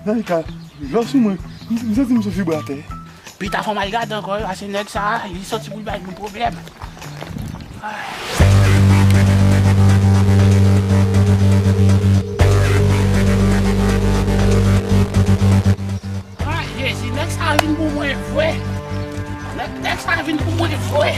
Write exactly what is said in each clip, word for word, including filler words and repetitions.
Naïka, lò sou mwen, m, m santi m sou vibratè. Pita fò m al gade ankò wi, paske nèg sa a, li soti pou l bay nou pwoblèm. Ah, Jezi, nèg sa a vin pou mwen vre. Nèg, nèg sa a vin pou mwen vre.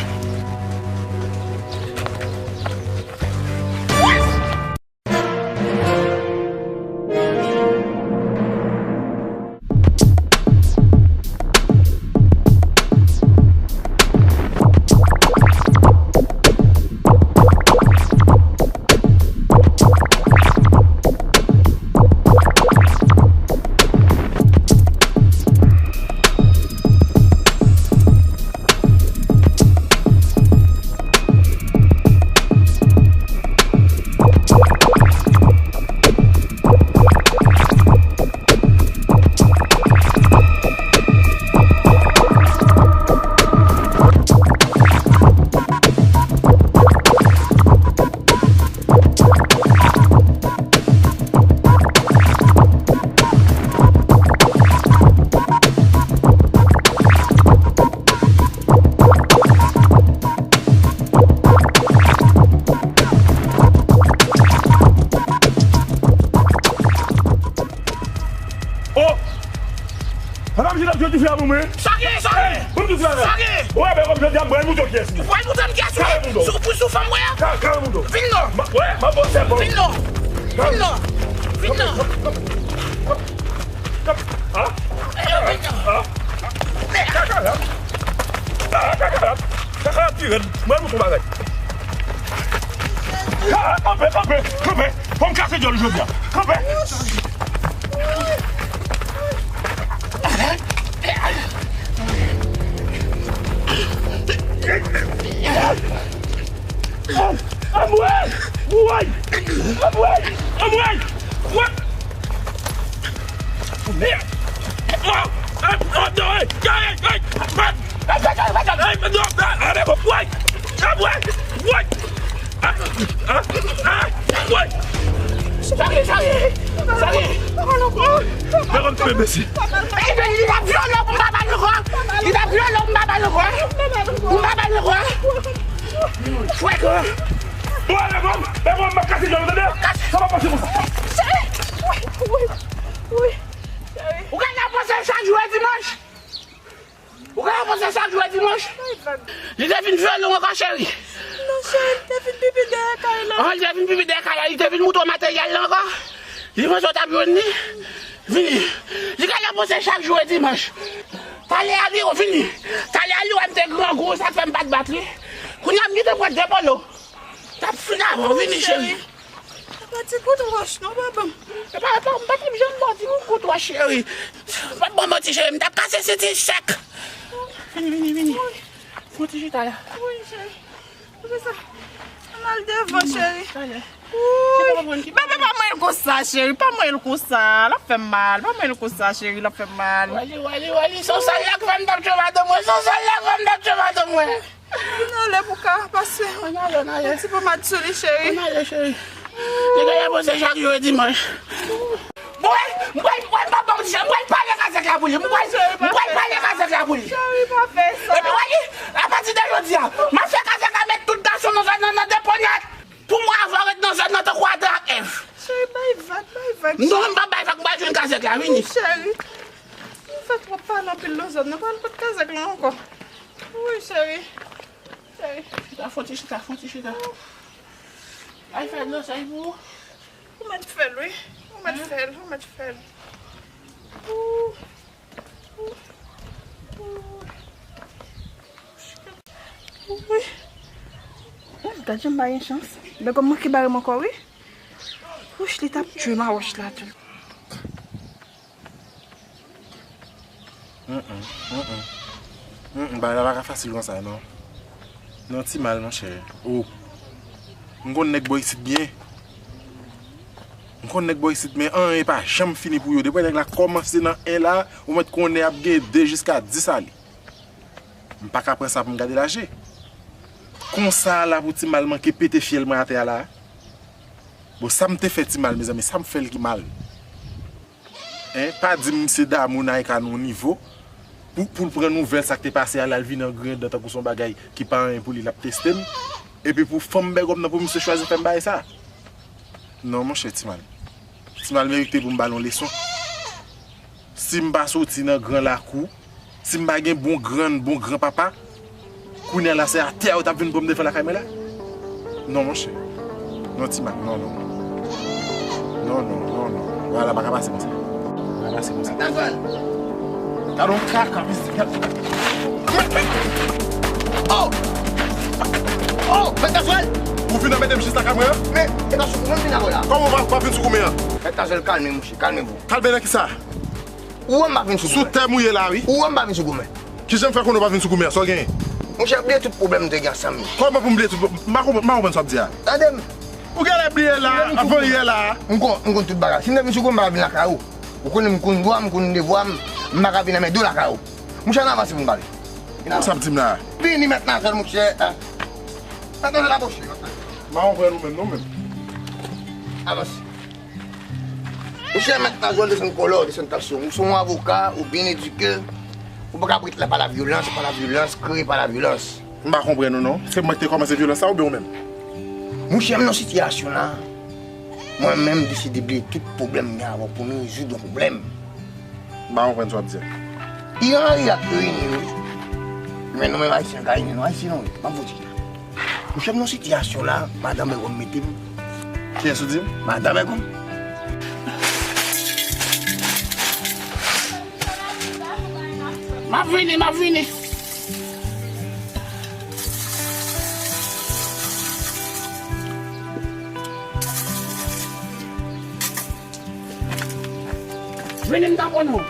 Oh! Madanm, jèn ap jwe dife a pou mwen. Sa gen, sa gen. Hey, pou m di sa la. Sa gen. Ou wè, ben, kòm jodi a, m pral montre w kiyès li. Ou pral montre m kiyès li? Kare mouton. Sou, pou sou fanm mwen an? Ka-, kare mouton. Vin non. Ma-, wè, m ap ba w sèpon. Vin non. Vin non. Vin non. Kanpe, kanpe, kanpe, kanpe. Ah? Eh, vin non. Ah? Mèd. Kaka la. Ah, kaka la. Kaka la pi rèd. M pral montre w bagay. Ah, kanpe, kanpe, kanpe. Fò m kase djòl jodi a. Kanpe. Anmwey! Woy! Anmwey! Anmwey! Woy! Mèd! Oh! Oh, non, hey! Hey, hey, hey! Hey, non, non, non, non, woy! Anmwey! Woy! Ah, ah, ah, woy! Cheri, cheri, cheri. Mwen konn tou enbesil. Ey, men li t ap vyole w pou m pa ba l ankò. Li t ap vyole w pou m pa ba l ankò. Pou m pa ba l ankò. Frekan. Bon, ale, bon, e bon, m ap kase djòl ou, tande? Sa pa pase konsa. Cheri, wi, wi, wi, cheri. Ou ka nan panse chak jou e dimanch? Ou ka panse chak jou e dimanch? Li te vin vyole w ankò, cheri. Non, cheri, li te vin pipi dèyè kay la. Ah, li te vin pipi dèyè kay la, li te vin montre w materyèl la ankò. Li panse w t ap jwenn li. Vini. Li ka panse chak jou e dimanch. Talè a li, vini. Talè a li wè m te grangou, sa k fè m pa t bat li. Kounye a m gentan pran de polo. T ap fin avè w, vini, cheri. Cheri. E pa ti kout wòch non, papa m. E pa, e pa, m pa t ap janm ba w ti kout wòch, cheri. Pa t ban m manti, cheri, m t ap kase senti sèk. Vini, vini, vini. Wi. Fè yon ti chita la. Wi, cheri. Ou fè sa. Ann al devan, cheri. Talè. Wi. Bebe, pa manyen l konsa, cheri. Pa manyen l konsa. L ap fè m mal. Pa manyen l konsa, cheri. L ap fè m mal. Wali, wali, wali. Se yon sèl la k fè m t ap tchwe madanm mwen. Se yon sèl la k fè m t ap tchwe madanm mwen. Vin ale pou ka pase. Ann ale, ann ale. Yon ti pomad sou li, cheri. Ann ale, cheri. Li genlè panse chak jou e dimanch. Mwen, mwen, mwen, m pap ba w ti cheri, mwen pale kazèk la pou li. Mwen, mwen pale kazèk la pou li. Cheri, pa fè sa. Epi wè li, apati de jodi a, m ap fè kazèk la met tout gason nan zòn nan nan depo nèt. Pou mwen, avè w ret nan zòn nan tankou Adan ak Èv. Cheri, bay vag, bay vag. Non, m pap bay vag, m pral jwenn kazèk la, vini. Cheri, ou fè twòp pale anpil nan zòn nan, pral pot kazèk la ankò. Wi, cheri. Cheri. Chita, fon ti chita, fon ti chita. Ay, fè dlo sa, pou ou. Ou mèt fè l, wi. Ou mèt fè l, ou mèt fè l. Ou. Ou. Ou. Wi. Gad jan m pa gen chans. Bègòm manke bare m ankò, wi. Wouch, li t ap tchwe mawòch la tou. Mm, mm, mm, mm. Mm, mm, bagay la pa ka fasil konsa, non. Non, ti mal, monchè. Oh. M konn nèg bò isit byen. M konn nèg bò isit, men anyen pa janm fini pou yo. Depi nèg la kòmanse nan en la, ou mèt konnen ap gen de jiska dis ale. M pa ka pran sa pou m gade laje. Konsa la pou ti mal manke pete fyèl mwen atè a la. Bon, sa m te fè ti mal, mezanmi, sa m fè l ki mal. Hein, pa di m misye damou Naïka nan yon nivo pou, pou l pran nouvèl sa k te pase a, l al vin an griyen dan tankou se yon bagay ki pa anyen pou li, l ap teste m. Epi pou fanm Bègòm nan, pou misye chwazi fè m bagay sa. Non, monchè, Timal. Timal merite pou m ba l yon leson. Si m pa soti nan gran lakou, si m pa gen bon grann, bon gran papa, kounye a la se atè a yo t ap vin pran m devan lakay mwen la. Non, monchè. Non, Timal, non, non. Non, non, non, non. Bagay la pa ka pase konsa. Pa ka pase konsa. Gad yon kaka, mesye. Oh! Oh! Mèt Nazwèl! Ou vin nan mete m jis lakay mwen an? Men, e pa sou goumen m vin avè w la. Kòman w pa, pa vin sou goumen an? Mèt Nazwèl, kalme, mouche, kalme vou. Kalme nan kisa? Ou wè m pa vin sou goumen. Sou tè m ou ye la, wi. Ou wè m pa vin sou goumen. Kijan m fè konnen w pa vin sou goumen an? Sa w genyen? Mouche, bliye tout pwoblèm m te gen ansanm yo. Kòman pou m bliye tout pwoblèm? M pa konprann, m pa konprann sa w ap di a. Tande m. Ou genlè bliye la, avan yè la. M konn, m konn tout bagay. Si m te vin sou goumen, m pa vin lakay ou. Ou konnen m konn dwa, m konn devwa m. M pa ka vin anmède w lakay ou. Mouche, ann avanse pou n pale. Sa w ap di m la? Vini, Mèt Nazwèl, mouche. Mèt Nazwèl, apwoche. M pa konprann ou menm, non, menm. Avanse. Mouche, Mèt Nazwèl, desann kòlè w, desann tansyon w. Ou se yon avoka, ou byen edike. Ou pa ka ap ret la pa la vyolans, pa la vyolans, kreye pa la vyolans. M pa konprann ou non. Se mwen ki te kòmanse vyolans sa oubyen ou menm? Mouche, m nan sitiyasyon la. Mwen menm, m deside bliye tout pwoblèm m gen avè w pou m rezoud yon pwoblèm. M pa konprann sa w ap di a. Iran, Irak, yo ini wi. Men nou menm Ayisyen ka ini, nou Ayisyen nou ye. M ap vou di. Mouche, m nan sitiyasyon la, madanm Bègòm mete m. Kiyès ou di m? Madanm Bègòm. M ap vini, m ap vini. Vini m tanpri nou.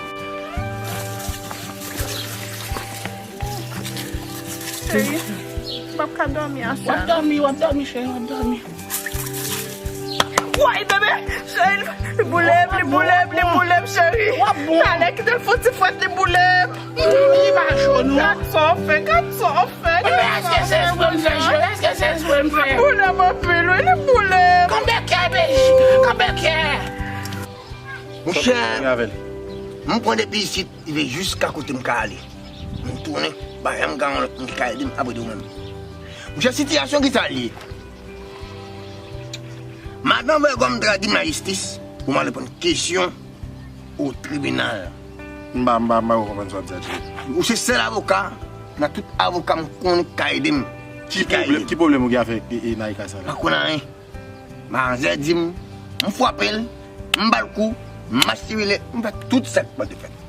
Cheri, m p ap ka dòmi aswè a. W ap dòmi, w ap dòmi, cheri, w ap dòmi. Woy, bebe, cheri, li boule m, li boule m, li boule m, cheri. W ap bon. Talè kite l fouti fwèt, li boule m. Li pa cho, non. Gad sa w fè, gad sa w fè. Men èske se espre m fè, cheri? Èske se espre m fè? Li boule m anpil, wi, li boule m. Kanpe kè, baby, kanpe kè. Monchè, m pran depi isit, rive jiska kote m ka ale. M tounen, pa janm gen yon lòt moun ki ka ede m, apre de ou menm. Monchè, sitiyasyon ki sa l ye? Madan Bègòm tradi m lajistis pou m al reponn kesyon o tribinal. M pa, m pa, m pa konprann sa w ap di a, Jimmy. Ou se sèl avoka nan tout avoka m konnen ki ka ede m. Ki pwoblèm, ki pwoblèm ou gen avèk e, e, Naïka sa la? Pa konn anyen. Manzè di m, m frape l, m ba l kou, m masibile, m fè tout sa k pral te fèt.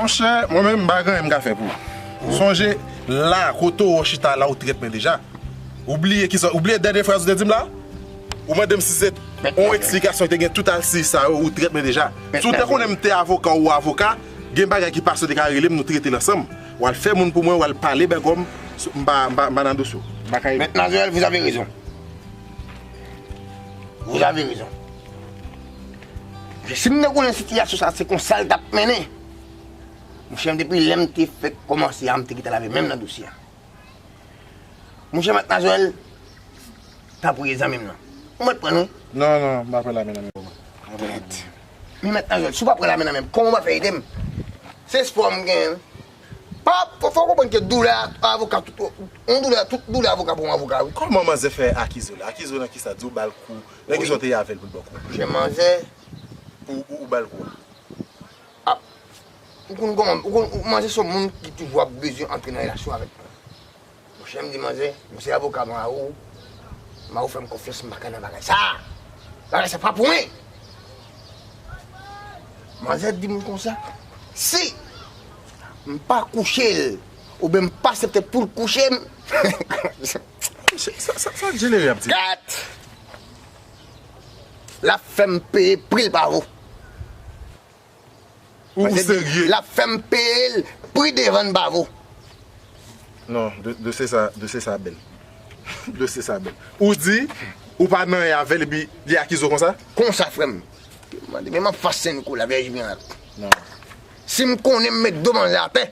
Monchè, mwen menm, m pa gen anyen m ka fè pou ou. Sonje, la, kote w chita la, ou trèt mwen deja. Ou bliye kisa, ou bliye dènye fraz ou te di m la? Ou mande m si se yon eksplikasyon ki te gen tout alsiy sa yo, ou trèt mwen deja. Si w te konnen m te avoka ou avoka, gen bagay ki pase, w te ka rele m, nou te rete l ansanm. W al fè moun pou mwen, w al pale Bègòm, m pa, m pa, m pa nan dosye w. M pa ka ede w. Mèt Nazwèl, vous avez raison. Vous avez raison. Si m te konnen sitiyasyon sa, se konsa l t ap mennen. Monchè, depi lè m te fèk kòmanse a, m te gentan lave men m nan dosye a. Monchè, Mèt Nazwèl, tanpri, zanmi m nan. Ou mèt pran l, wi. Non, non, m pa pran lame nan men w. Men Mèt Nazwèl, si w pa pran lame nan men m, kòman w va fè ede m? Se espwa m genyen. Pa, fò, fò w konprann ke doulè avoka, tout, yon doulè, tout doulè avoka pou yon avoka, wi. Kòman manzè fè akize w la? Akize w nan kisa? Di w ba l kou. Nan kisa w te ye avè l pou l ba w kou? Monchè, manzè. Ou, ou, ou ba l kou a? Ah, ou konn kòman, ou konn, ou, manzè se yon moun ki toujou ap bezwen antre nan relasyon avèk mwen. Monchè, m di manzè, mwen se avoka Mawou. Mawou fè m konfyans, m pa ka nan bagay sa. Bagay sa pa pou mwen. Manzè di m konsa, si m pa kouche l, oubyen m pa aksepte pou l kouche m, sa, sa, sa Jenere ap di? Gad! L ap fè m peye pri l pa vo. Ou serye? L ap fè m peye l pri devan n pa vo. Non, do-, dosye sa, dosye sa bèl. Dosye sa bèl. Ou di, ou pa nan anyen avè l, epi li akize w konsa? Konsa, frè m. Mande, men m ap fas Sen Nikola, vyèj byen ak. Non. Si m konnen, m met do manzè atè.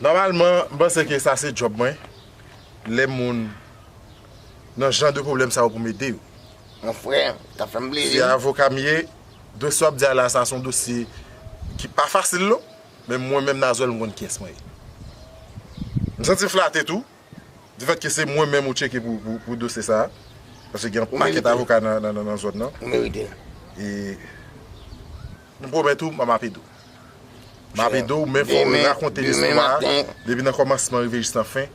Nòmalman, m panse ke sa se djòb mwen. Lè moun nan jan de pwoblèm sa yo pou m ede yo. Mon frè, ta fè m plezi. Se avoka m ye, dosye w ap di a la, sa se yon dosye Pa fasil non, men mwen menm Nazwèl m konn kiyès mwen ye. M santi m flate tou, difèt ke se mwen menm ou tcheke pou, pou, pou dosye sa a, paske gen yon pakèt avoka nan, nan, nan, nan zòn nan. Ou merite l. E m pwomèt ou, m ap ede w. M ap ede w, men fò w rakonte listwa a depi nan kòmansman rive jis nan fen.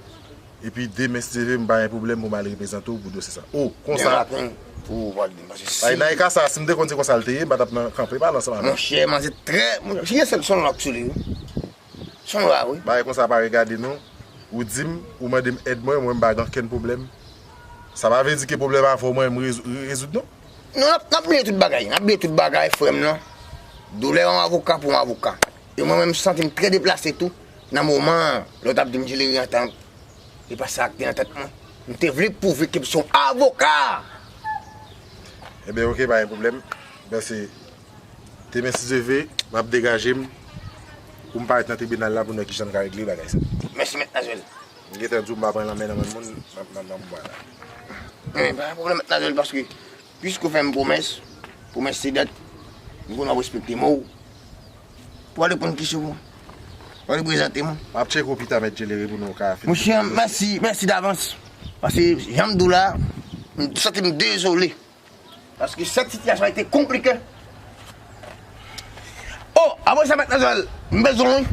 Epi demen, si Dye vle, m pa gen pwoblèm pou m al reprezante w pou dosye sa. O, konsa. Demen maten, pou w pral di m, paske si. Ay, Naïka sa, si m te konn se konsa l te ye, m pa t ap nan kanpe pale ansanm avè w. Monchè, manzè trè, monchè, se yon sèl son lwa k sou li, wi. Son lwa, wi. Bagay konsa pa regade nou. Ou di m, ou mande m èd mwen, mwen m pa gen okenn pwoblèm. Sa pa vle di ke pwoblèm avè w mwen m rezo-, rezoud non. Non, n ap, n ap bliye tout bagay. N ap bliye tout bagay, frè m nan. Doulè yon avoka pou yon avoka. E mwen menm, m santi m trè deplase tou nan moman an, lè w t ap di m Djeleri antan, e pa sa k te nan tèt mwen. M te vle pwouve ke m se yon avoka! Ebyen, oke, pa gen pwoblèm. Paske demen, si Dye vle, m ap degaje m pou m parèt nan tribinal la pou n wè kijan n ka regle bagay sa. Mèsi, Mèt Nazwèl. M gentan di w m pa pran lanmè nan men moun, m ap, m ap, m ap, m ap. Men, pa gen pwoblèm, Mèt Nazwèl, paske piske w fè m pwomès, pwomès se dat, m konnen w ap respekte mo w. Pou w al reponn kesyon pou mwen. Pou w al reprezante mwen. M ap tcheke w pita, Mèt Djeleri, pou nou ka fini. Monchè, mèsi, mèsi davans. Paske, jan m di w la, m santi m dezole. Paske sèt sitiyasyon a ete konplike. O, apre sa, Mèt Nazwèl, m bezwen w, wi.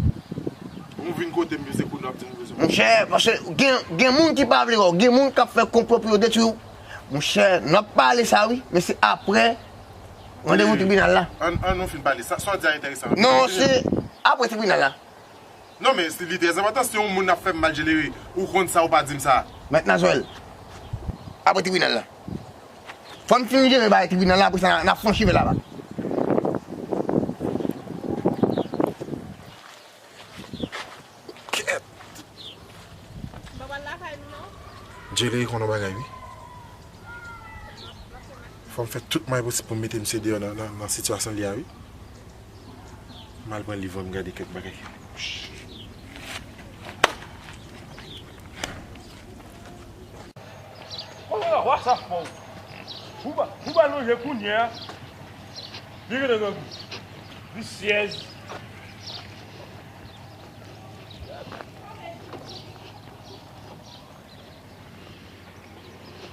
Ou vin kote m, se kounye a w ap di m bezwen. Monchè, paske gen, gen moun ki pa vle wè w, gen moun k ap fè konplo pou yo detwi w. Monchè, n ap pale sa, wi, men se apre randevou tribinal la. Ann, ann nou fin pale. Sa, sa w di a enteresan. Non, se apre tribinal la. Non, men si li trè enpòtan, si yon moun ap fè m mal Djeleri, ou konn sa, ou pa di m sa. Mèt Nazwèl, apre tribinal la. Fò n fin jere bagay tribinal la, apre sa, n ap fè yon chimè laba. Kèt! Djeleri konn yon bagay, wi. Fò m fè tout mwayen posib pou m mete misye deyò nan, nan, nan sitiyasyon li a, wi. M al pran liv mwen, m gade kèk bagay. Kòman w ap sa fò? Ou pa, ou pa lonje kounye a. Li gentan grangou. Li syèz.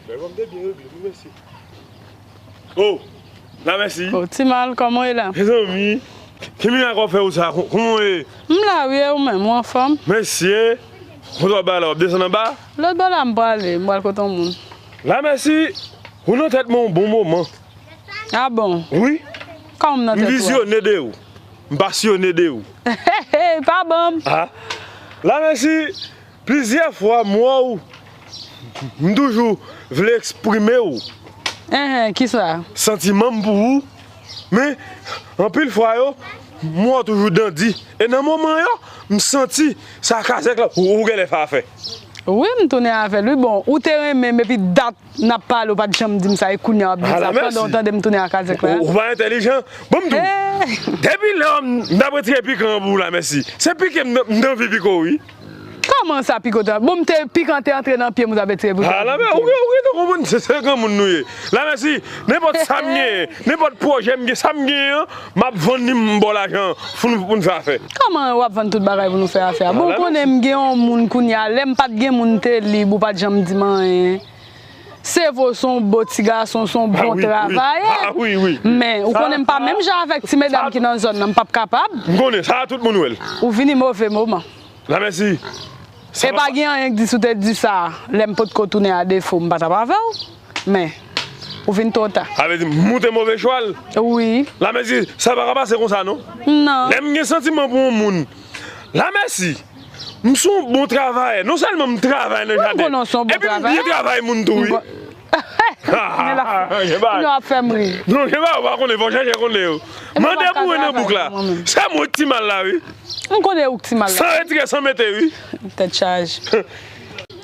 Bagay mwen te byen regle, wi, mesye. Oh, la mèsi. Oh, Ti Mal, kòman w ye la? Mezanmi, ki mirak w ap fè ou sa? Kò-, kòman w ye? M la, wi, e ou menm, ou anfòm? Mesye, konsa w ap bay la, w ap desann anba? Lòt bò la, m prale, m pral kote yon moun. La mèsi, ou nan tèt mwen yon bon moman. A bon? Wi. Kòman m nan tèt ou a? M vizyone de ou. M pasyone de ou. Pa ban m. Ah. La mèsi, plizyè fwa m wè w, m toujou vle eksprime w. Enhen, kisa? Santiman m pou ou. Men, anpil fwa yo, m wè w toujou dandi. E nan moman yo, m santi sa kazèk la, ou, ou genlè fè afè. Wi, m tounen avè l, wi. Bon, ou te renmen m, epi dat n ap pale, ou pa t janm di m sa, e kounye a w ap di m sa, pandan w tande m tounen a kazèk la. Ou, ou pa entèlijan. Bon, m di w, depi lè m, m t ap retire pikan an pou ou la, mèsi. Se pike m, m t anvi pike w, wi. Kòman sa, pike w te? Bon, m te, pikan te antre nan pye m, ou t ap retire pikan an pou pike m. Ala, men, ou, ou gentan konprann, se, se granmoun nou ye. La, mèsi, nenpòt sa m genyen, nenpòt pwojè m gen, sa m genyen an, m ap vann li, m ba w lajan pou n, pou n fè afè. Kòman w ap vann tout bagay pou nou fè afè a? Bon, ou konnen m gen yon moun kounye a, lè m pa t gen moun, m te lib, ou pa t janm di m anyen. Se vre, w se yon bon ti gason, w se yon bon travayè. Ah, wi, wi. Men, ou konnen m pa menm jan avèk ti medam ki nan zòn nan, m p ap kapab. M konnen, sa a tout moun wè l. Ou vini move moman. La mèsi. E pa gen anyen k di si w te di sa, lè m potko tounen a defo, m pa t ap avè w. Men, ou vin twò ta. Sa vle di m moute move chwal? Wi. La mèsi, sa pa ka pase konsa non. Non. Lè m gen santiman pou yon moun, la mèsi, m se yon bon travayè. Non sèlman m travay nan jaden, epi m byen travay moun tou, wi. Kounye a w ap fè m ri. Non, gen bagay ou pa konnen, fò w chèche konnen yo. Mande pou mwen nan bouk la. Se mwen k ti mal la, wi. M konnen ou k ti mal la. San retire, san mete, wi. Tèt chaje.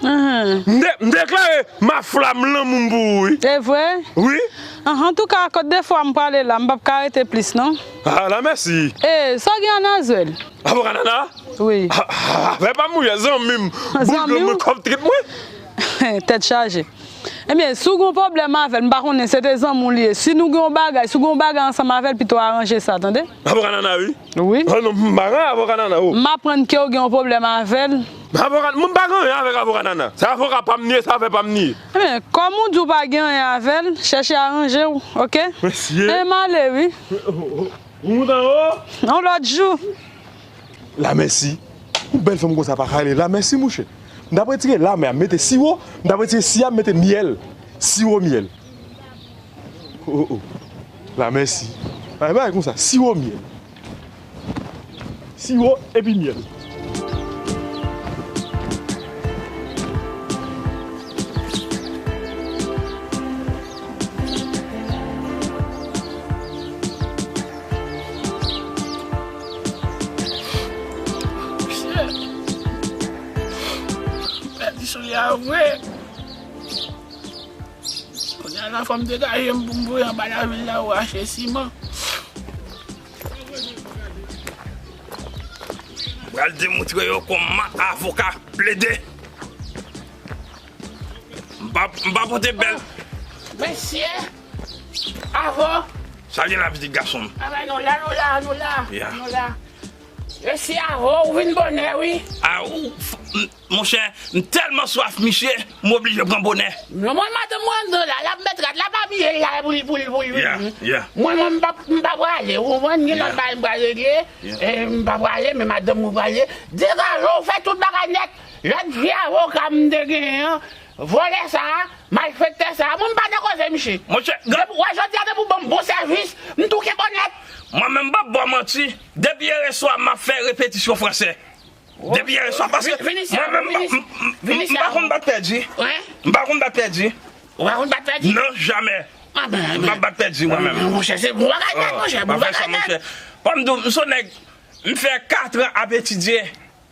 M de-, m deklare ma flam lanmou m pou ou, wi. E vre? Wi. Antouka, kot de fwa m prale la, m p ap ka rete plis, non. Ah, la mèsi. E, sa w gen an Nazwèl? Avoka Nana? Wi. Ah, ah, fè pa m wi, zanmi m. Zanmi w? Boug mwen kòb trip mwen. Tèt chaje. Ebyen, si w gen yon pwoblèm avè l, m pa konnen, se te zanmi w li ye. Si nou gen yon bagay, si w gen yon bagay ansanm avè l, pito aranje sa, tande? Avoka Nana, wi. Wi. Ah non, m pa gen avoka Nana, o. M aprann ke w gen yon pwoblèm avè l. Avoka, mwen m pa gen anyen avèk avoka Nana. Se avoka pa m li ye, se afè pa m li ye. Ebyen, kòm ou di w pa gen anyen avè l, chèche aranje w, oke? Mesye. E m ale, wi. Ou mouton, o? Yon lòt jou. Lamèsi. Yon bèl fanm konsa pa ka rele lamèsi, monchè. M t ap retire lamè a, m mete siwo, m t ap retire si a, m mete myèl. Siwo myèl. Oh, oh. Lamèsi. Ay, bagay konsa, siwo myèl. Siwo epi myèl. Pèdi soulye a vre. Kounye a la, fò m degaje m pou m voye anba lavil la, ou achte siman. Pral demontre yo kòman avoka plede. M pa, m pa pote bèl. Mesye, avo. Sa gen la, pitit gason m? Anben, nou la, nou la, nou la. Ya. Nou la. Mesye, avo, ou vin bonè, wi. A, ou, f-, m, monchè, m tèlman swaf, misye, m oblije pran bonè. Non, mwen, madanm mwen anndan la, l ap mèt rad la, pa bliye l la pou li, pou li, pou li, pou li. Ya, ya. Mwen, mwen, m pa, m pa prale, ou konprann, gen lòt bagay m pral regle, e, m pa prale, men madanm mwen prale. Degaje w, fè tout bagay nèt. Lòt vye avoka m te genyen an, vòlè sa a, malfektè sa a, mwen m pa nan koze misye. Monchè, depi w wè jodi a, depi w ban m bon sèvis, m touke bò nèt. Mwen menm m p ap ba w manti, depi yè swa m ap fè repetisyon fransè. Depi yè swa, paske mwen menm m pa konn bat pèdi. M pa konn bat pèdi. Ou pa konn bat pèdi? Non, jamè. M p ap bat pèdi mwen menm. Monchè, se bon bagay nèt, monchè, bon bagay nèt. Kòm m di w, m se yon nèg, m fè katran ap etidye.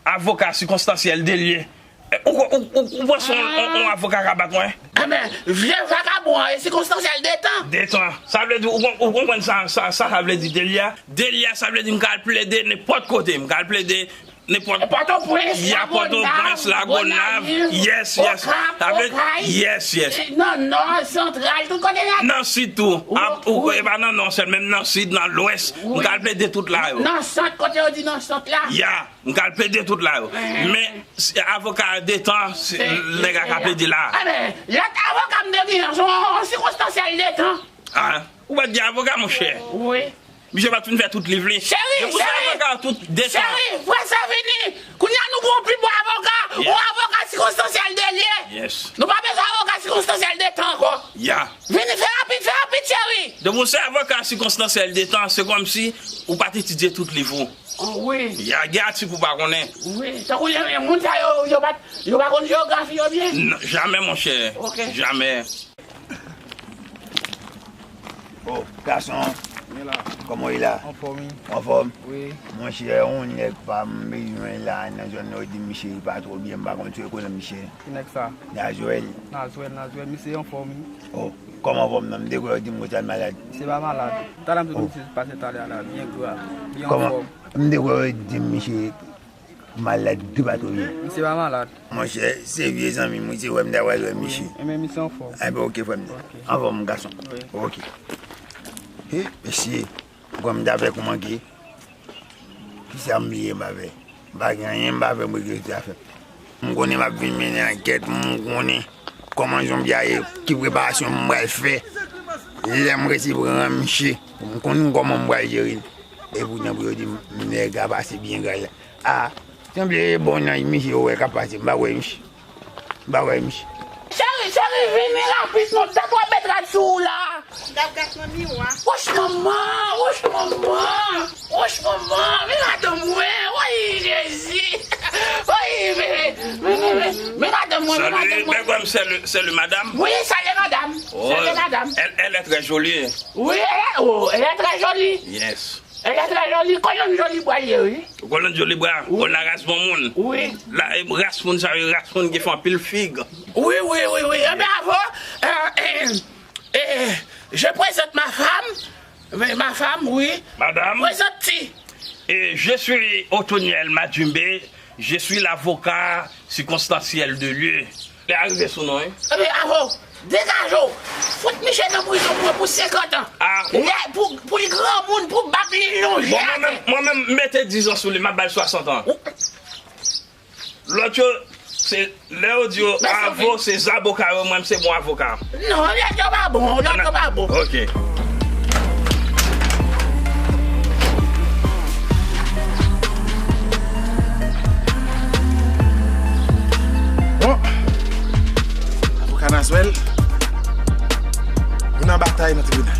Avoka sikonstansyèl delye. Ou, ou, ou, ou panse yon, yon, yon avoka ka bat mwen? Enben, vye vakabon an, e sikonstansyèl detan. Detan. Sa vle di, ou, ou konprann sa, sa, sa, sa vle di delye a? Delye a, sa vle di m ka al plede nenpòt kote. M ka al plede nenpòt. Pòtoprens, ya, Pòtoprens, Lagonav, Gonayiv, yes, yes. Okap, Okay. Yes, yes. Nan Nò, Santral, tout kote nèt. Nan Sid tou. E pa nan Nò sèl, menm nan Sid, nan Lwès. M ka al plede tout la yo. Nan Sant, kote yo di nan Sant la. Ya. M ka al plede tout la yo. Men, avoka detan, nèg la ka plede la. Enben, lòt avoka m te genyen an, se yon sikonstansyèl detan. A, ou pa t gen avoka, monchè? Wi. Misye pa t fin fè tout liv li. Cheri, cheri, cheri, frè sa vini. Kounye a nou gen yon pi bon avoka, yon avoka sikonstansyèl delye. Nou pa bezwen avoka sikonstansyèl detan ankò. Ya. Vini, fè rapid, fè rapid, cheri. Donk, yon sèl avoka sikonstansyèl detan, se kòmsi ou pa t etidye tout liv ou. Oh, wi. Ya, gen atik ou pa konnen. Wi, tankou lè moun sa yo, yo pa, yo pa konn jewografi yo byen. Non, jamè, monchè. Ok. Jamè. Oh, gason. Mwen la. Kòman w ye la? Anfòm, wi. Anfòm? Wi. Monchè, yon nèg pa m bezwen la nan zòn nan, yo di misye pa twò byen, m pa konn si w konnen misye. Ki nèg sa? Nazwèl. Nazwèl, Nazwèl, misye anfòm, wi. Oh, kòman anfòm nan? M te kwè yo di m konsa l malad. Misye pa malad. Talè m te di misye pase talè a la, byen gra, byen anfòm. M te kwè yo di m misye malad, li pa twò byen. Misye pa malad. Monchè, se vye zanmi m, wi, se wè m ta pral wè misye. Wi, enben misye anfòm. Enben, ok, frè m. Ok. Anfòm, gason. Wi. Ok. He, mesye, m kwè m ta fè kou manke. Kisa m bliye m pa fè? M pa gen anyen m pa fè, m regle tout afè. M konnen m ap vin mennen ankèt, m konnen kòman jan m ye, ki preparasyon m pral fè. Lè m resi pran misye, m konnen kòman m pral jere l. Epoutan pou yo di m nèg la pase byen gra la. A, sanble se bon nan misye yo wè k ap pase, m pa wè misye. M pa wè misye. Cheri, cheri, vini rapid non, m ta twò met rad sou ou la. M t ap gad nan miwa. Wouch manman, wouch manman, wouch manman, men madanm mwen, woy Jezi, woy, men, men, men, men, men madanm mwen, men madanm mwen. Salut, c'est le, c'est le madame? Oui, c'est le madame. Oh, c'est le madame. Elle, elle est très jolie. Oui, elle est, oh, elle est très jolie. Yes. Elle est très jolie, kolonn joli bwa l ye, wi. Kolonn joli bwa, wi. Ou la ras bon moun. Wi. La, e, ras moun sa yo, ras moun ki fè anpil fig. Wi, wi, wi, wi. Enben, avan, euh, euh, euh, je présente ma femme. Mais ma femme, oui. Madame. Présente-toi. Et je suis Otoniel Madjimbe. Je suis l'avocat circonstanciel de lieu. Lè a rive sou nou, wi. Ebyen, avo, degaje w. Fout misye nan prizon pou, pou senkant an. Ah, ou Lè, pou, pou li granmoun, pou bab li lonje Bon, mwen menm, mwen menm, m mete diz an sou li, m ap ba l swasant an. Lòt yo, se, lè yo di yo avo, se zaboka yo, mwen, m se bon avoka. Non, lòt yo pa bon, lòt yo pa bon. Ok. Bon. Avoka Nazwèl, nou nan batay nan tribinal.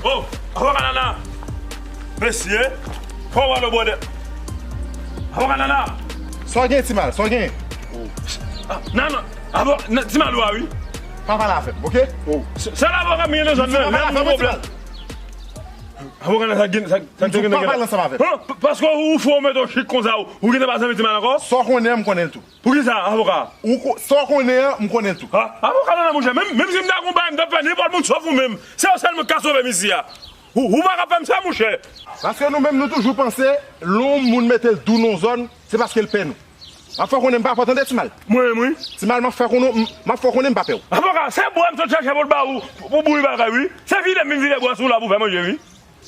Oh, avoka Nana! Mesye, kòman nou bwè de Avoka Nana! Sa w gen, Timal? Sa w gen? Ah, Nana, avoka, Timal ou a, wi. Pa pale avè m, oke? Sèl avoka m gen nan zòn nan, lè m gen pwoblèm. Avoka Nana, sa gen, sa, sa gen, pa pale ansanm avè m. Paske ou fò mete yon chik konsa, ou gentan pa zanmi Timal ankò? Sa w konnen an, m konnen l tou. Poukisa, avoka? Ou ko-, sa w konnen an, m konnen l tou. Ha? Avoka Nana, monchè, menm, menm si m ta gon bagay, m t ap fè nenpòt moun sòf ou menm. Se ou sèl moun k ka sove m isi a. Ou, ou pa ka fè m sa, monchè. Paske nou menm, nou toujou panse, lè yon moun mete l dou nan yon zòn, se paske l pè nou. M ap fè w konnen m pa pè w, tande, Timal? Mwen menm, wi. Timal, m ap fè w konnen, m ap fè w konnen m pa pè w. Avoka, se bwa m sot chache pou l ba ou, pou, pou boure bagay, wi. Se vide m vin vide bwa sou la pou fè manje, wi.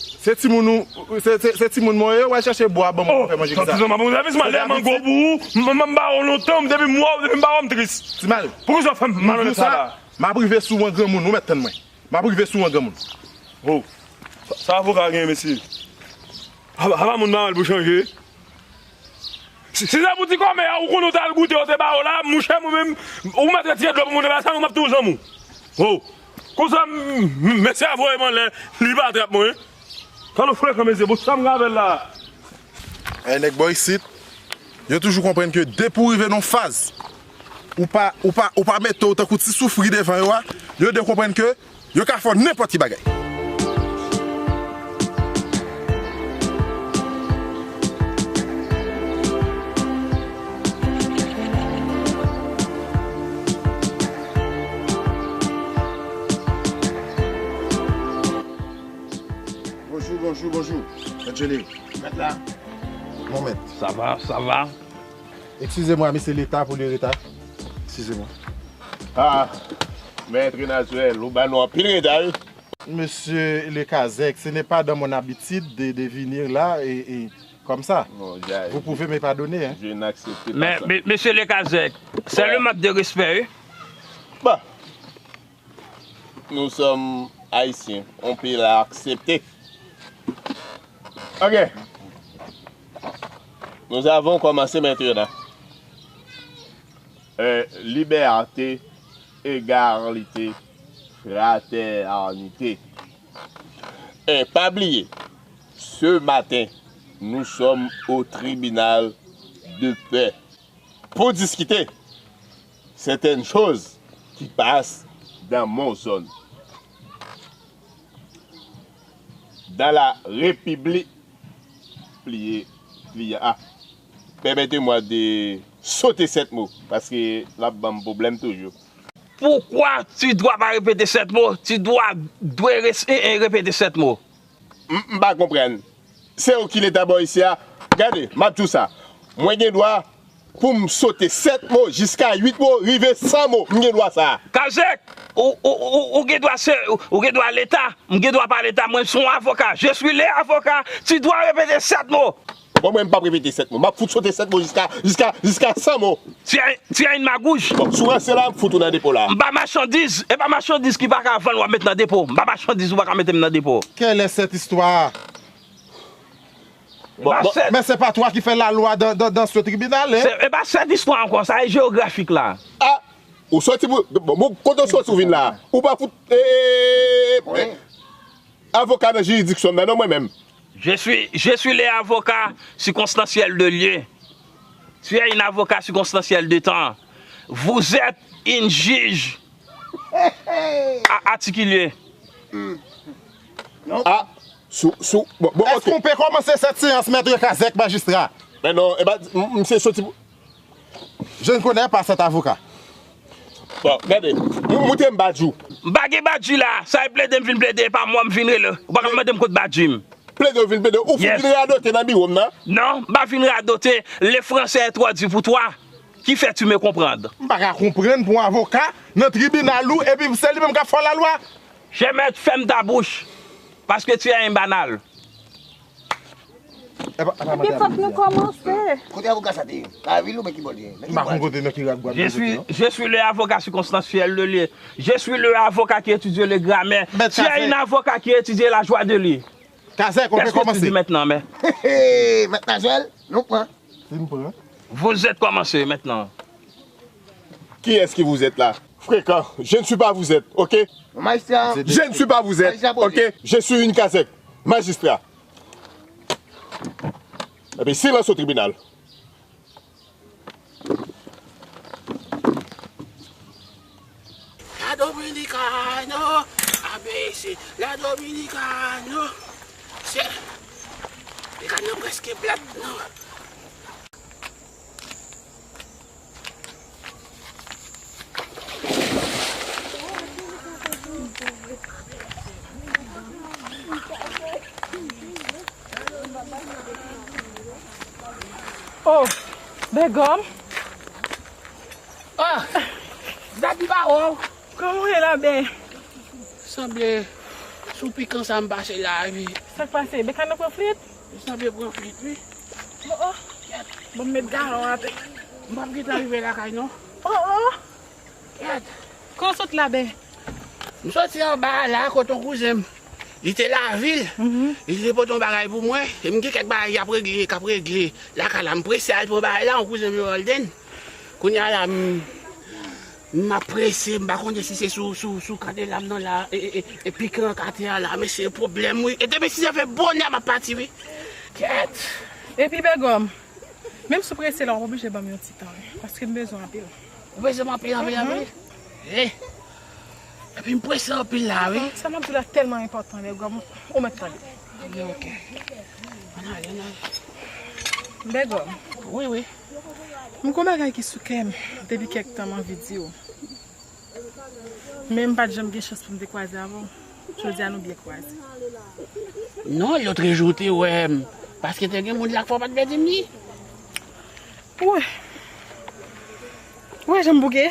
Se timoun ou, se, se, se timoun mwen ye, w al chache bwa ban mwen pou fè manje kisa. Tanpri, m ap fè w sèvis, m al dèyè mango pou ou, m, m, m ba ou lontan, depi m wè w, depi m ba ou, m tris. Timal, poukisa w fè m malonèt sa la? M ap rive sou w an granmoun, ou mèt tann mwen. M ap rive sou w an granmoun. Oh, sa, sa avoka gen, mesye. Apa, apa moun pa mal pou chanje. Si, si se pou ti kòmè a, ou konnen w t al goute, yo te ba ou la, monchè, mwen menm, ou mèt retire dlo pou mwen, pa sa, mwen m ap touye zanmi w. Oh, konsa, m, m, mesye a voye m anlè, li pa trap mwen. Tande frekan, mesye, bon, sa m ka fè l la? Ay, nèg bò isit, yo toujou konprann ke depi w rive nan yon faz, ou pa, ou pa, ou pa mete w tankou ti soufri devan yo a, yo dwe konprann ke yo ka fè w nenpòt ki bagay. Bonjou, bonjou, bonjou. Mèt Joli. Mèt la. Bon, mèt. Sa va, sa va. Excusez-moi, monsieur Leta, pour le retard. Excusez-moi. Ah, Maître Nazwèl, ou ba nou anpil reta, wi. Monsieur le Kazèk, ce n'est pas dans mon habitude de, de venir là et, et comme ça. Vous pouvez me pardonner, hein. Je n'accepte pas ça. Men, men, mesye le Kazèk, se le manque de respect, wi. Bon. Nous sommes haïtiens, on peut l'accepter. Ok. Nous avons commencé maintenant. Euh, liberté, égalité, fraternité. Eh, pa bliye, ce matin, nous sommes au tribunal de paix pour discuter certaines choses qui passent dans mon zone. Dans la République, pliye, pliye, ah, permettez-moi de sauter sept mots, paske l ap ban m pwoblèm toujou. Pourquoi tu dois pas répéter sept mots? Tu dois, dwe res-, eh, eh, répéter sept mots. M, m pa konprann. Se ou ki leta bò isi a. Gade, m ap di w sa. Mwen gen dwa pou m sote sèt mo jiska uit mo, rive san mo. M gen dwa sa. Kazèk, ou, ou, ou, ou gen dwa se, ou, ou gen dwa leta, m gen dwa pa leta, mwen se yon avoka. Je suis le avocat, tu dois répéter sept mots. Bon, mwen, m p ap repete sèt mo. M ap fout sote sèt mo jiska, jiska, jiska san mo. Tu as, tu as une magouche. Bon, si w ranse la, m fout ou nan depo la. M pa machandiz, e pa machandiz ki pa ka vann w ap met nan depo. M pa machandiz ou pa ka mete m nan depo. Quelle est cette histoire? Bon, bon. Men se pa toi ki fè lalwa dans, dans, dans ce tribunal, hein? Se, e pa sèt istwa ankò, sa e jewografik la. Ah, ou soti pou, bon, bon, kote w soti ou vin la? Ou pa fout, eh, eh, eh, eh, avoka nan jiridiksyon m nan, non, mwen menm. Je suis, je suis le avocat circonstanciel de lieu. Tu es un avocat circonstanciel de temps. Vous êtes une juge a-, articulé. Ah, sou, sou, bon, bon, ok. Est-ce qu'on peut commencer cette séance, Maître Kazèk, magistrat? Men non, e pa, m, m se soti pou Je ne connais pas cet avocat. Bon, gade, m, moute m pa di w. M pa gen badji la. Sa e plede m vin plede, e pa mwen m vin rele. Ou pa ka mande m kot badji m. Plede ou vin plede, ou fout vin radote nan biwo m nan? Non, m pa vin radote. Le français est trop dur pour toi. Qui fait tu me comprendre? M pa ka konprann pou yon avoka nan tribinal ou, epi se li menm k ap fè lalwa. Jamais tu fermes ta bouche, parce que tu es un banal. Epa, epa, epi fòk nou kòmanse. Kote avoka sa te ye? Nan lavil oubyen ki bò li ye? Nan ki bò? M pa konn kote, nan ki rak Gwadloup li ye non. Je suis, je suis le avocat circonstanciel de lieu. Je suis le avocat qui étudie le grammaire. Tu es un avocat qui étudie la joie de lui. Kazèk, on peut commencer. Qu'est-ce que tu dis maintenant, mais? Mèt Nazwèl, nou pran. Si m pran. Vous êtes commencé maintenant. Qui est-ce qui vous êtes là? Fréquent. Je ne suis pas vous êtes, ok? Majistra. Je ne suis pas vous êtes, ok? Je suis une kazèk. Majistra. Epi silans au tribunal. La Dominicano, A B C, la Dominicano. Se, li ka nan prèske plat, non. Oh, Bègòm. Ah, Zabi ba wè w. Kòman w ye la, Ben? Sanble sou pikan sa m pase la, wi. Sa k pase? Bekàn nan pran flit? Sanble pran flit, wi. Oh, oh. Bon, m met galon atè. M p ap gentan rive lakay, non. Oh, oh. Kèt. Kote w sot la, Ben? M soti anba a la, kote yon kouzen m. Li te lavil. Mhm. Li te pote yon bagay pou mwen. E m gen kèk bagay y ap regle, k ap regle lakay la. M prese al pran bagay la, yon kouzen m yo Walden. Kounye a la, m, m ap prese, m pa konnen si se sou, sou, sou kandela m nan la, e, e, e, e pikan an k atè a la, mesye, pwoblèm, wi. E demen si sa fè bonè, m ap pati, wi. Kèt. Epi, Bègòm, menm si w prese la, w ap oblije ban m yon ti tan, wi, paske m bezwen anpil. Ou bezwen m anpil, anpil, anpil? Eh. Epi m prese anpil la, wi. Sa m ap di w la tèlman enpòtan, Bègòm, ou mèt tande. Ok. Ann ale, ann ale. Bègòm. Wi, wi. M gon bagay ki sou kè m depi kèk tan m anvi di w. Men m pa t janm gen chans pou m te kwaze avè w. Jodi a nou byen kwaze. Non, lòt jou w te wè m. Paske te gen moun la k fè w pa t vle di m li. Wi. Ou wè jan m bouke?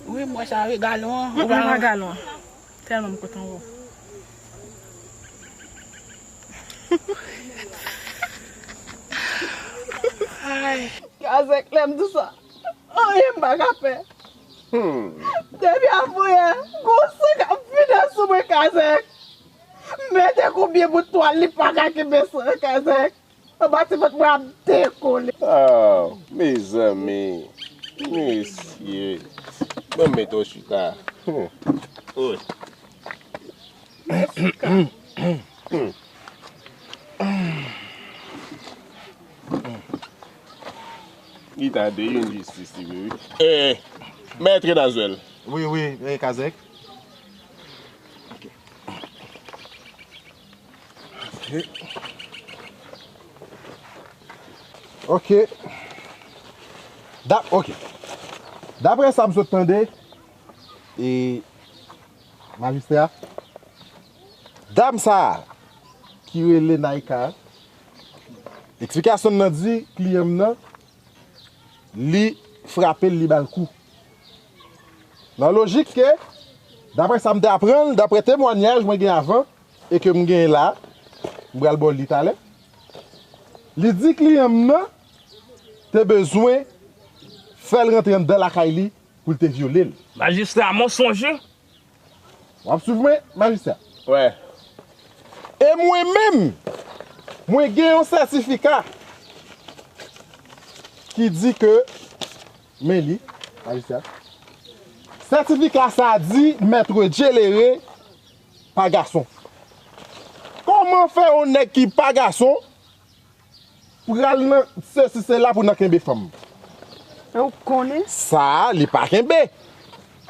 Wi, m wè sa, wi, galon an. Ou pa galon an. Tèlman m kontan wè w. Ay. Kazèk, lè m di sa, anyen m pa ka fè. Hmm. Depi avanyè, gon san k ap vide sou mwen, Kazèk. M mete konbyen bout twal, li pa ka kenbe san, Kazèk. Anba ti vant mwen ap dekole. Ah, mezanmi. Mesye. Ban m mete w chita. Hmm. Oy. Mèsi, Ka. Li ta de yon jistis li vre, wi. Eh, Mèt Nazwèl. Wi, wi, eh, Kazèk. Ok. Ok. Da-, ok. Daprè sa m sot tande, e, majistra, dam sa a ki rele Naïka, eksplikasyon l nan di kliyan m nan, li frape l, li ba l kou. Nan lojik ke, daprè sa m te aprann, daprè temwanyaj mwen gen avan, e ke m genyen la, m pral ba w li talè. Li di kliyan m nan te bezwen fè l rantre anndan lakay li pou l te vyole l. Majistra, mensonje. W ap swiv mwen, majistra? Wè. E mwen menm, mwen gen yon sètifika ki di ke, men li, majistra. Sètifika sa a di, Mèt Djelere pa gason. Kòman fè yon nèg ki pa gason pral nan sesi sela pou nan kenbe fanm? E ou konnen? Sa a, li pa kenbe.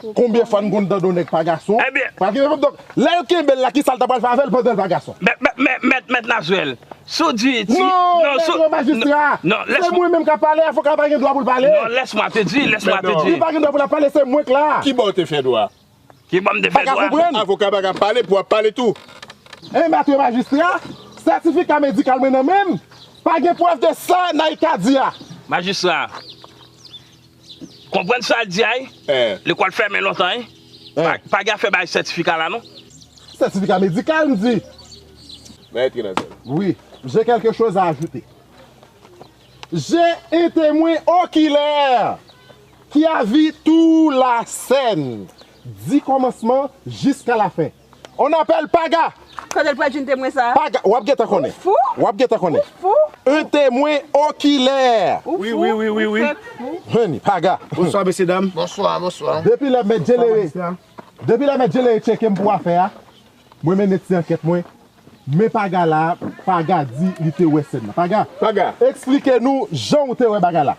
Konbyen fwa n konn tande yon nèg pa gason? Ebyen, pa kenbe fanm. Donk, lè yo kenbe l la, ki sa l ta pral fè avè l pandan l pa gason? Mèt, mèt, mèt, mèt, mèt Nazwèl, si w di, si, non, non, si w, mèt majistra, non, non, se mwen menm k ap pale, avoka pa gen dwa pou l pale. Non, laisse-moi te dire, laisse-moi te dire. Li pa gen dwa pou l ap pale, se mwen k la. Ki bò w te fè dwa? Ki ban m te fè dwa? Avoka pa ka pale pou w ap pale tou. Enben, mèt majistra, sètifika medikal mwen nan men m, pa gen prèv de sa Naïka di a. Majistra, konprann sa l di a, wi. Lekòl fèmen lontan, wi. Pa, pa gen afè bay sètifika la, non. Sètifika medikal, m di. Mèt nan zòn. Oui, j'ai quelque chose à ajouter. J'ai un témoin oculaire qui a vu toute la scène, du commencement jusqu'à la fin. On appelle Paga. Kote l pral jwenn temwen sa a? Paga, w ap gentan konnen. Ou fou? W ap gentan konnen. Ou fou? Un témoin oculaire. Ou fou? Wi, wi, wi, wi, wi. Ou fèk fou? Vini, Paga. Bonswa, mesye dam. Bonswa, bonswa. Depi lè mèt Jelere, depi lè mèt Jelere tcheke m pou afè a, mwen mennen ti ankèt mwen. Men Paga la, Paga di li te wè sèn nan. Paga, Paga, eksplike nou jan w te wè bagay la.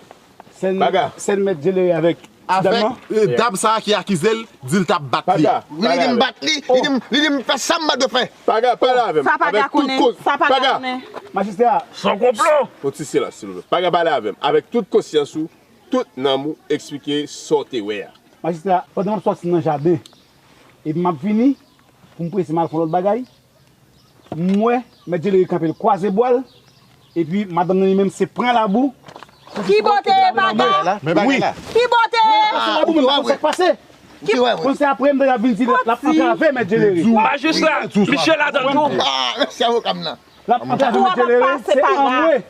Sèn, Paga, sèn mèt Jelere avèk ti dam nan? Avèk, euh, dam sa a ki akize l, di l t ap bat li. Paga, wi, li di m bat li, li di m, li di m fè sa m mande fè. Paga, pale avè m. Sa Paga konnen, sa Paga konnen. Majistra. Son konplo. Yon ti silans, silvouplè. Paga, pale avè m. Avèk tout konsyans ou, tout nanm ou, eksplike sa w te wè a. Majistra, pandan m ap sòti nan jaden, epi m ap vini, pou m prese m al fè yon lòt bagay, m wè mèt Jelere kanpe, l kwaze bwa l, epi madanm nan li menm se pran labou. Ki bò w te ye, Paga? Wi. Ki bò w te ye? Pran labou, men m pa konn sa k pase. Konn se apre m te ap vin di l ap antrave mèt Jelere. Majistra, misye ladan l tou. Ah, mèsi avoka m nan. L ap antrave mèt Jelere, se anmwe,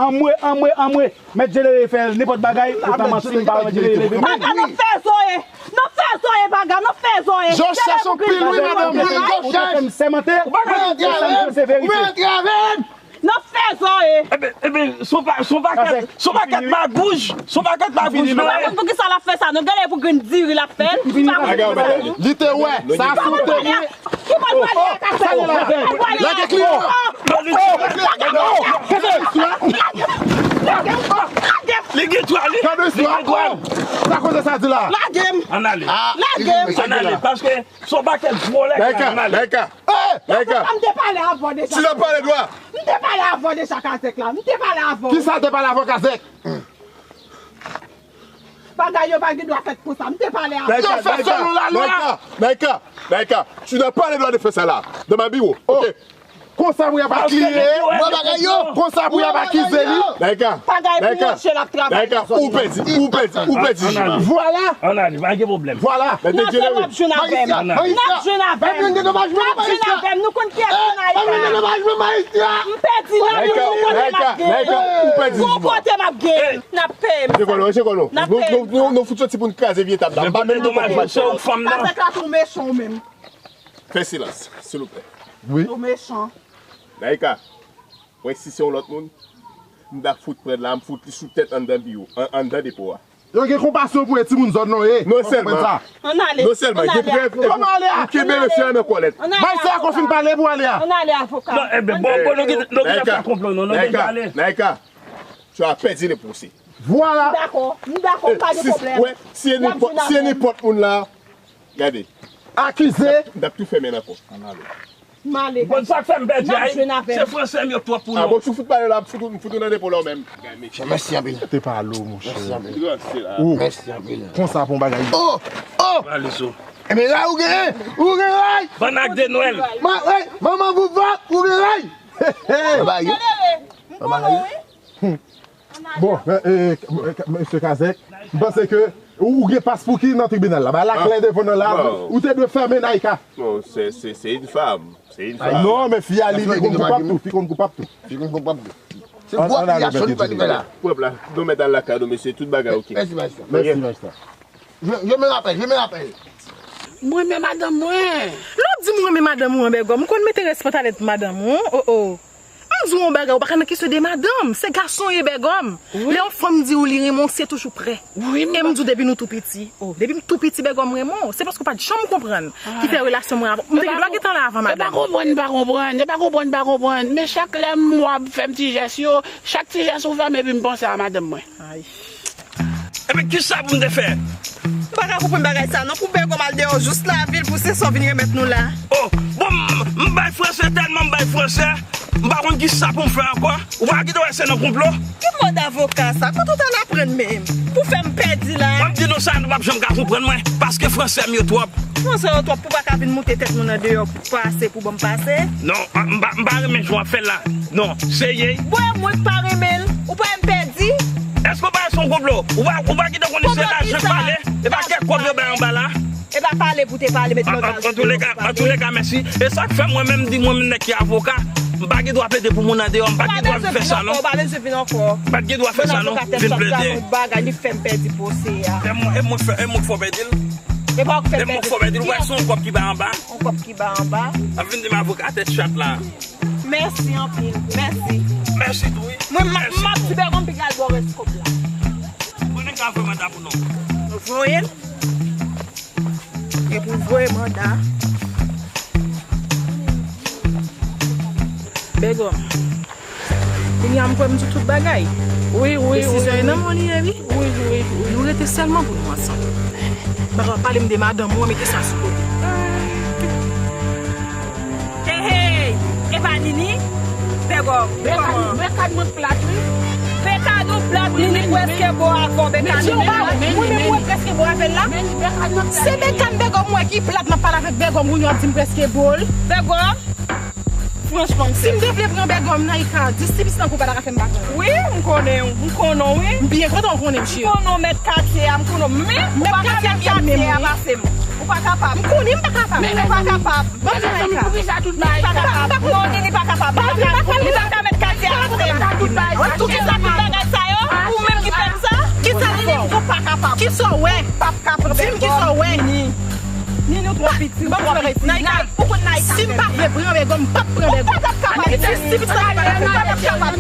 anmwe, anmwe, anmwe. Mèt Jelere fè l nenpòt bagay, ou pa manti, m pa wè mèt Jelere leve men. Paga, n ap fè zo ye. N ap fè zo ye, Paga, n ap fè zo ye. Jòj chèch anpil, wi, madanm. Ou te fè m sèmante, ou te fè m di se verite. Ou vin antrave m. N ap fè zo ye. Eben, eben, se yon pa, se yon pakèt, se yon pakèt magouj, se yon pakèt magouj nou ye. Ou pa konn poukisa l ap fè sa, non? Gade pou grenn diri l ap fè. Li te wè, sa se yon temwen. Ki bò l prale a, Kafè? Lage kliyan an. Li gen dwa, li gen dwa. Sa koze sa di la? Lage m. Ann ale. Lage m. Ann ale, paske se yon pakèt vòlè ki la, ann ale. Laika, Laika. Laika. M te pale avè w deja. Si n ap pale dwa. M te pale avè w deja, Kazèk la. M te pale avè w. Kisa te pale avè w, Kazèk? Bagay yo pa gen dwa fèt konsa. M te pale avè w. Yo fè selon lalwa. Laika, Laika, Laika, tu n'as pas le droit de faire ça là, dans ma bureau, ok? Konsa pou y ap akize li. Konsa pou y ap akize li. Laika, Laika, Laika, ou pèdi, ou pèdi, ou pèdi. Vwala. Ann ale, pa gen pwoblèm. Vwala. N ap jwenn avè m. N ap jwenn avè m. N ap jwenn avè m. Nou konn kiyès ki nan eta. M pèdi nan men nou, kote m ap gen. Gon kote m ap gen. N ap peye m sa. N ap peye m sa. Nou fout soti pou n kraze vye tab la. M pa menm gen kòb pou m achte. Kazèk la tou mechan ou menm. Fè silans, silvouplè. Wi. Ou mechan. Laika, mwen si se yon lòt moun, m ta fout pran la, m fout li sou tèt anndan biwo, an-, anndan depo a. Yo gen konpasyon pou e timoun zòn nan ye. Non sèlman, non sèlman, gen prèv, epi ou kenbe mesye a nan kòlèt. Bay sa a konfin pale pou ale a. Ann ale, avoka. Non, eben, bon, bon, nou gen, nou gen fè konplo, non, nou gen ale. Laika, tu as perdu le procès. Vwala. M dakò, m dakò, pa de pwoblèm. Si e nenpòt, si e nenpòt moun la, gade. Akize. M t ap tou fèmen nan kò. M ale. Bon, sa k fè m pèdi a, se fransè m yo twòp pou nou. Ah bon, si w fout pale la, m fout ou, m fout ou nan depo la ou menm. Mèsi anpil. Te pale w, monchè. Mèsi anpil. Ou. Mèsi anpil. Konsa pou yon bagay. Oh! Oh! Pale sou. Enben la, ou gen, ou gen ray! Bann ak de Nwèl. Ma, hey, manman vouvouk, ou gen ray! Hey, hey. Baba yo. Baba yo. Bon, e, e, e, mesye Kazèk, m panse ke ou, ou gen pas pou ki nan tribinal la. Ba la klè devan nou la, ou te dwe fèmen Naïka. Non, se, se, se yon fanm. Se yon fanm. Non, men fi a li, li konn koupab tou, fi konn koupab tou. Fi konn koupab tou. Se gwo akizasyon li fè la. Pwòp la, nou mèt al lakay nou, mesye, tout bagay oke. Mèsi, majistra. Mèsi, majistra. Je, je me rappelle, je me rappelle. Mwen renmen madanm mwen. Lè w ap di m renmen madanm ou an, Bègòm, ou konn mete rèspantalèt pou madanm ou, o, o. M di w yon bagay, ou pa ka nan kesyon de madanm, se gason w ye, Bègòm. Lè yon fanm di w li renmen w, se toujou prè. E m di w depi nou tou piti, o, depi m tou piti, Bègòm renmen w, se paske w pa t janm konprann ki fè relasyon mwen avè w. M te gen dwa gentan la avan madanm. E pa konprann, pa konprann, e pa konprann, pa konprann. Men chak lè m wè w ap fè m ti jès yo, chak ti jès ou fè m, epi m panse a madanm mwen. Ay. Ebyen, kisa pou m te fè? M pa ka konprann bagay sa non, pou Bègòm al deyò jous lavil pou se sa w vin remèt nou la. Oh, bon, m, m bay fransè, tèlman m bay fransè, M pa konn kisa pou m fè ankò. Ou pa kite wè se nan konplo. Ki mòd avoka sa? Kote w t al aprann menm? Pou fè m pèdi la? Mwen m di nou sa, nou p ap janm ka konprann mwen, paske fransè m yo twòp. Fransè yo twòp pou pa ka vin moute tèt mwen nan deyò pou pase, pou ban m pase? Non, m pa, m pa renmen jan w ap fè l la. Non, seye. Bon, e mwen k pa renmen l. Ou pa wè m pèdi? Èske w pa wè se yon konplo? Ou pa, ou pa kite konnen se lajan k pale? E pa kèk kòb yo bay anba la? E pa pale pou te pale, met langaj. Antouleka, antouleka, mèsi. E sa k fè mwen menm di mwen menm nèg ki avoka, m pa gen dwa plede pou moun andeyò, m pa gen dwa vin fè sa non. Ou pa bezwen vin ankò. M pa gen dwa fè sa non, vin plede. Bagay, li fè m pèdi pwosè a. E mwen, e mwen k fè, e mwen k fè w pèdi l. E pa w k fè m pèdi l. E mwen k fè w pèdi l. Ou wè se yon kòb ki bay anba. Yon kòb ki bay anba. Ap vin di m avoka tèt chat la. Mèsi anpil, mèsi. Mèsi tou wi. Mwen, m ap, m ap di Bègòm piga l ba w rès kòb la. Mwen menm ka voye manda pou nou. Voye l. Epi w voye manda. Bègòm. Kounye a m kwè m di tout bagay. Wi, wi, wi. Desizyon e nan men w li ye, wi. Wi, wi, wi. Nou rete sèlman pou nou ansanm. M pa ka pale m de madanm ou an, mete sa sou kote. Hey, hey! Epa Nini? Bègòm, kòman? Bekad mwen plat, wi. Bekad ou plat, Nini prèske bo avè w, Bekad ou plat. Mwen menm mwen prèske bo avè l la. Se Bekad Bègòm mwen ki plat, m ap pale avèk Bègòm, kounye a w ap di m prèske bo l. Bègòm, franchman, si m te vle pran Bègòm nan, i ka di, si pis nan kou pa ta ka fè m pa pran. Wi, m konnen w, m konnen w, wi. M byen kontan w konnen m, cheri. M konnen w mèt katye a, m konnen w, men ou pa ka mèt katye a pase m. Ou pa kapab. M konnen m pa kapab. Ou pa kapab. Ban m di Naïka. Li pa kapab. Non, li, li pa kapab. Li pa ka, li pa ka mèt katye a pase m. Tout sa, tout bagay sa yo, ou menm ki fè m sa. Kisa l fè w? Ou pa kapab. Kisa w wè? P ap kapab. Di m kisa w wè? Ni nou twò piti, ou twò piti. Naïka, ou konn Naïka. Si m pa vle pran Bègòm, m p ap pran Bègòm. Ou pa t ap kapab. Ti fi sa, ou pa t ap kapab.